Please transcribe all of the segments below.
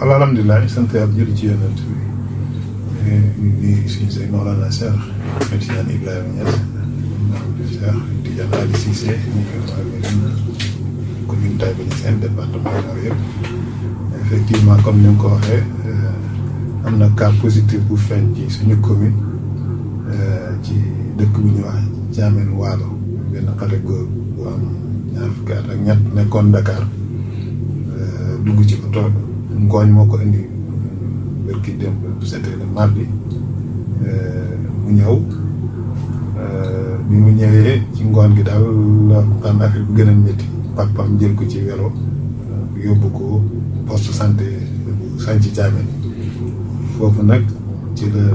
alhamdulilah sant yàlla jëli ci yonent bi suñu say Mawlana Cheikh Tidiane Ibrahima Niass Cheikh Tidiane Ali Cissé ñu koy waxee commune Taïba Niassène département Nord yëpp effectivement comme ni nga ko waxee am na cas positif bu feeñ ci suñu commune ci dëkk bu ñuy wax Thiamène Waalo benn xale góor bu am ñaar fukki at ak ñett nekkoon Dakar dugg ci oto ngooñ moo ko indi bërki démb c'était le mardi mu ñëw bi mu ñëwee ci ngoon gi daal la am affaire bu gën a métti papam jël ko ci welo yóbbu ko poste santé bu Santhi Thiamène foofu nag ci la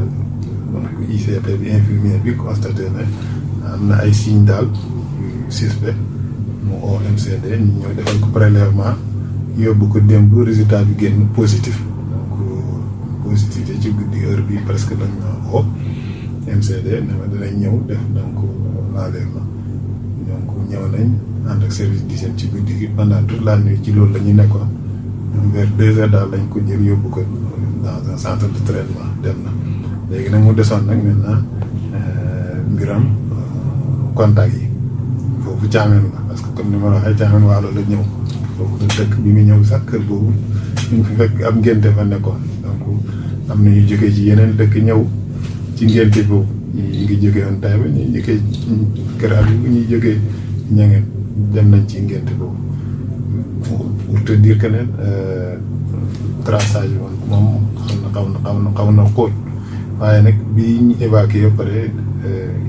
ICP bi infirmier bi constaté ne am na ay signes daal yu suspect mu oo MCD ñu ñëw defal ko prélèvement yóbbu ko démb résultat bi génn positif donc positivité ci guddi heure bi presque lañ ma oo MCD ne ma dinañ ñëw def donc l'enlèvement donc ñëw nañ ànd ak service d'hygiène ci guddi gi pendant toute la nuit ci loolu la ñu nekkoon vers 2 heures daal lañ ko jël yóbbu ko dans un centre de traitement dem na léegi nag mu desoon nag maintenant mbiram contact yi foofu Thiamène la parce que comme ni ma la waxee Thiamène Waalo la ñëw foofu dëkk bi mu ñëw sax kër boobu ñu fi fekk am ngénte fa nekkoon donc am na ñu jógee ci yeneen dëkk ñëw ci ngénte boobu ñi ngi jógee woon Taïba ñi jógee kër ab yi ñuy jógee ñangeen dem nañ ci ngénte boobu pour te dire que ne traçage moom xaw na xóot waaye nag bi ñu évacué ba pare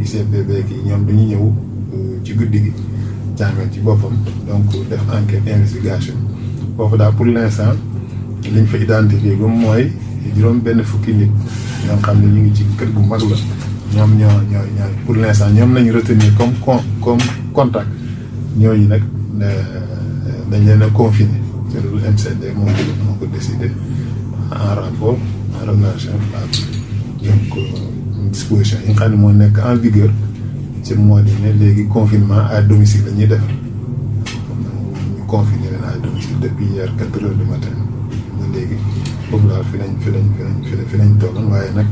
ICPB kii ñoom dañuy ñëw ci guddi gi Thiamène ci boppam donc def enquête investigation foofu daal pour l'instant liñ fa identifié gum mooy juróom benn fukki nit ñoo xam ne ñu ngi ci kër gu mag la ñoom ñoo pour l'instant ñoom lañu retenir comme contact ñooñu nag dañ leen a confiné ci loolu MCD moo ko décidé en rapport en relation ak donc disposition yi nga xam ne moo nekk en vigueur ci mois de mai léegi confinement à domicile la ñuy def ñu confiné leen à domicile depuis hier 4 heures du matin ba léegi foofu daal fi lañ tolloon waaye nag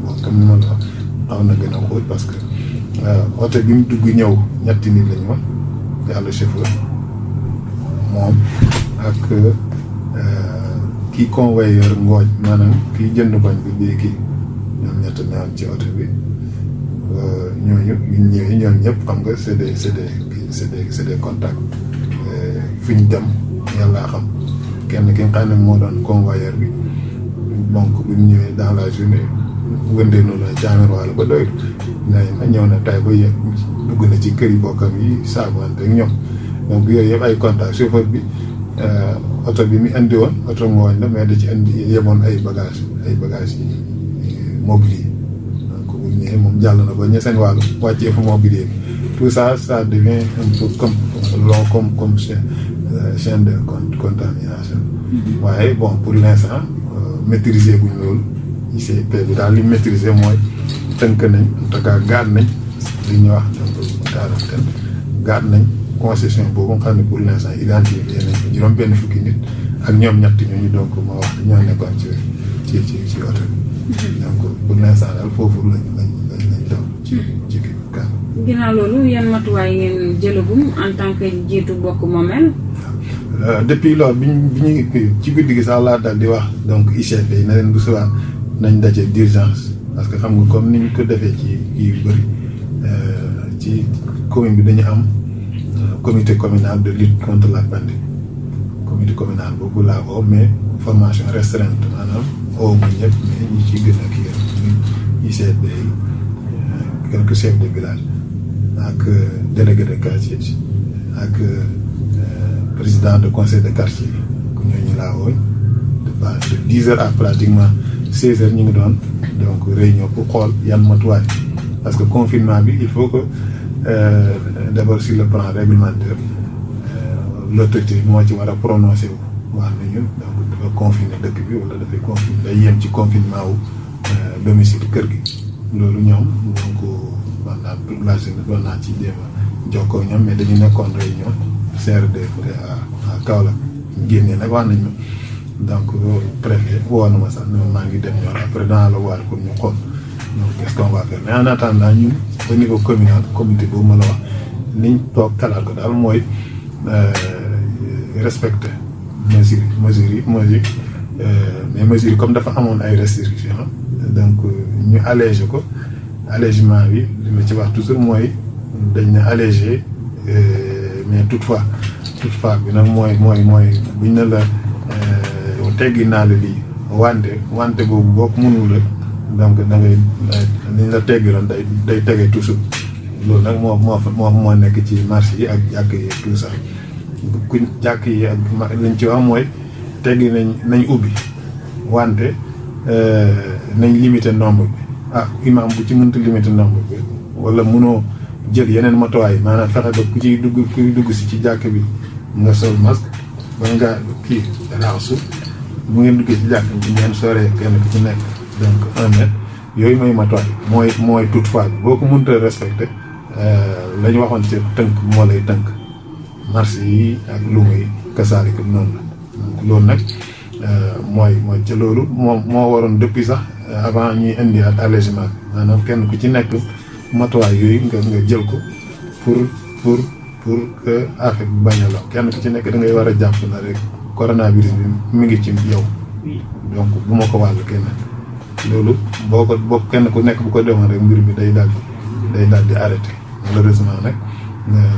bon comme ni ma la wax xaw na gën a xóot parce que oto bi mu dugg ñëw ñetti nit la ñu woon yàlla chauffeur moom ak kii convoyeur ngooñ maanaam kii jënd bañ bi bii kii ñoom ñett ñaan ci oto bi ñooñu ñu ñëwee ñoom ñëpp xam nga c'est des contacts fi ñu dem yàllaa xam kenn ki nga xam ne moo doon convoyeur bi donc bi mu ñëwee dans la journée wëndeenu la Thiamène Waalo ba doy na ñëw na tay ba yëg dugg na ci kër yi bokkam yi saabante ak ñoom donc yooyu yëpp ay contact chauffeur bi oto bi mu indi woon oto ngooñ la mais da ci indi yemoon ay bagages yi mobilier donc bu ñëwee moom jàll na ba Niassène Waalo wàccee fa mobilier bi tout ça devient un peu comme long comme chaîne de contamination waaye bon pour l'instant maîtriser guñ loolu ICP bi daal li maîtriser mooy tënk nañ en tout cas gaad nañ li ñuy wax donc gaad nañ concession boobu nga xam ne pour l'instant identifié nañ ko juróom benn fukki nit ak ñoom ñett ñooñu donc moo wax ñoo nekkoon ci oto bi donc pour l'instant daal foofu lañ daw ci kii kan. ginnaaw loolu yan matuwaay ngeen jëlagum en tant que jiitu bokk moomeel. depuis loolu bi ñu ci guddi gi sax laa daal di wax donc ICP yi na leen bu subaa nañ daje d'urgence parce que xam nga comme ni ñu ko defee ci kii yu bëri ci commune bi dañu am comité communal de lutte contre la pandémie comité communal boobu laa woo mais formation restreinte maanaam oo ma ñëpp mais ñi ci gën a kii ICP yi quelques chefs de village ak délégué de quartier ak président de conseil de quartier ñooñu laa wooñ de 10 heures à pratiquement 16 heures ñu ngi doon donc réunion pour xool yan matuwaay parce que confinement bi il faut que d'abord sur le plan réglementaire l'autorité moo ci war a prononcer wu wax nañu donc dafa confiner dëkk bi wala dafay confiner day yem ci confinement wu domicile kër gi loolu ñoom donc pendant toute la journée doon naa ci jéem a jokkoo ñoom mais dañu nekkoon réunion CRD à Kaolack génnee nag wax nañ ma donc préfet woo na ma sax ne maa ngi dem ñor après danaa la waale pour ñu xool donc qu'est-ce qu'on va faire mais en attendant ñun au niveau communal comité boobu ma la wax niñ toog kalaat ko daal mooy respecter mesures yi mais mesures yi comme dafa amoon ay restrictions donc ñu allégé ko allègement bi li ma ci wax toujours mooy dañ ne allégé mais toutefois bi nag mooy buñ ne la teggi naa la lii wante boobu boo ko mënul la donc da ngay liñ la teggiloon day tege toujours loolu nag moo nekk ci marché yi ak jàkk yi tout ça ku jàkk yi ak liñ ci wax mooy teggi nañ ubbi wante nañ limité nombre bi imam bu ci mënta limité nombre bi wala mënoo jël yeneen matuwaay maanaam fexe ba kuy dugg si ci jàkk bi nga sol masque ba nga kii raxasu bu ngeen duggee ci jàkk bi ngeen soree kenn ku ci nekk donc 1 mètre yooyu mooy matuwaay mooy toutefois boo ko mënta respecté la ñu waxoon ci tënk moo lay tënk marché yi ak lu muy kasaalika noonu la donc loolu nag mooy ca loolu moo waroon depuis sax avant ñuy indi ak allègement bi maanaam kenn ku ci nekk matuwaay yooyu nga jël ko pour que affaire bi bañ a law kenn ku ci nekk da ngay war a jàpp na rek coronavirus bi mi ngi ci yow donc bu ma ko wàll kenn loolu boo kenn ku nekk bu ko demoon rek mbir bi day daal di arrêté malheureusement nag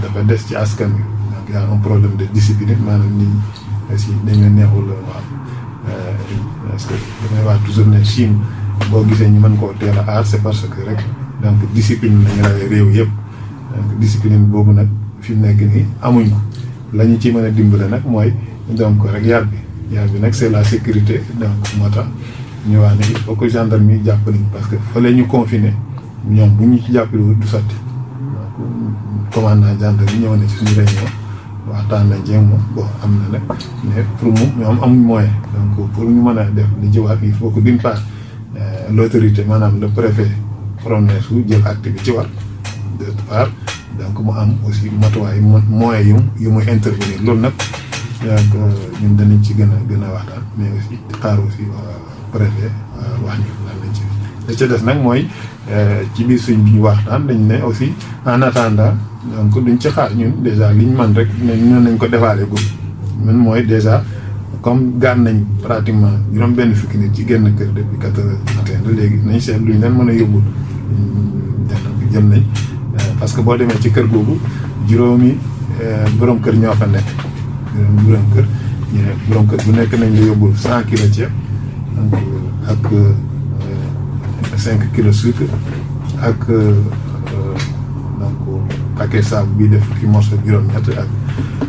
dafa des ci askan wi donc y a un problème de discipline maanaam nit ñi aussi dañu neexul waaw parce que damay wax toujours ne Chine boo gisee ñu mën koo teel a aar c'est parce que rek donc discipline lañu rawee réew yëpp donc discipline boobu nag fi mu nekk nii amuñ ko la ñu ci mën a dimbale nag mooy donc rek yar bi nag c'est la sécurité donc moo tax ñu wax ne il faut que gendarme yi jàpp nañ parce que fa la ñu confiné ñoom bu ñu ci jàppale du sotti donc commandant gendarme yi ñëw na ci suñu réunion waxtaan nañ jéem bon am na nag mais pour ñoom amuñ moyen donc pour ñu mën a def li ci war il faut que d'une part l'autorité maanaam le préfet promet su jël acte bi ci war d'autre part donc mu am aussi matuwaay moyens yu muy intervenir loolu nag donc ñun danañ ci gën a waxtaan mais aussi xaar aussi préfet wax ñu lan lañ ci li ca des nag mooy ci biir suñ bi ñu waxtaan dañ ne aussi en attendant donc duñ ci xaar ñun déjà liñ man rek ñun nañ ko defaale gul ñun mooy déjà comme gaan nañ pratiquement juróom benn fukki nit ci génn kër depuis 4 heures du matin ba léegi nañ seet luñ leen mën a yóbbul jël nañ parce que boo demee ci kër googu juróomi borom kër ñoo fa nekk borom kër ñu ne borom kër bu nekk nañ la yóbbul 100 kilos ceeb donc ak 5 kilos sucre ak donc paquet saabu bi def ki morceau juróom-ñett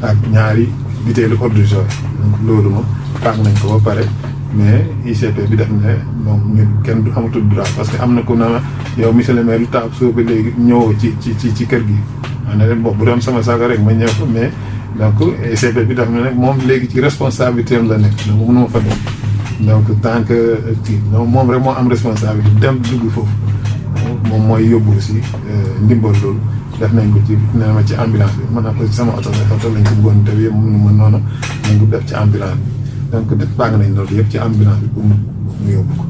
ak ñaari butéelu eau de javel donc loolu moom paak nañ ko ba pare mais ICP bi def ne moom ñun kenn du amatul droit parce que am na ku na yow monsieur le maire lu taab soo ba léegi ñëwoo ci kër gi ma ne leen bon bu doon sama sago rek ma ñëw ko mais donc ICP bi def na nag moom léegi ci responsabilité am la nekk donc mënuma fa dem donc tant que kii donc moom rek moo am responsabilité dem dugg foofu moom mooy yóbbu aussi ndimbal loolu def nañ ko ci nee ma ci ambulance bi mën naa ko ci sama oto lañ ko bëggoon def yëpp mënu ma noonu nañ ko def ci ambulance bi donc def bàng nañ loolu yëpp ci ambulance bi pour mu yóbbu ko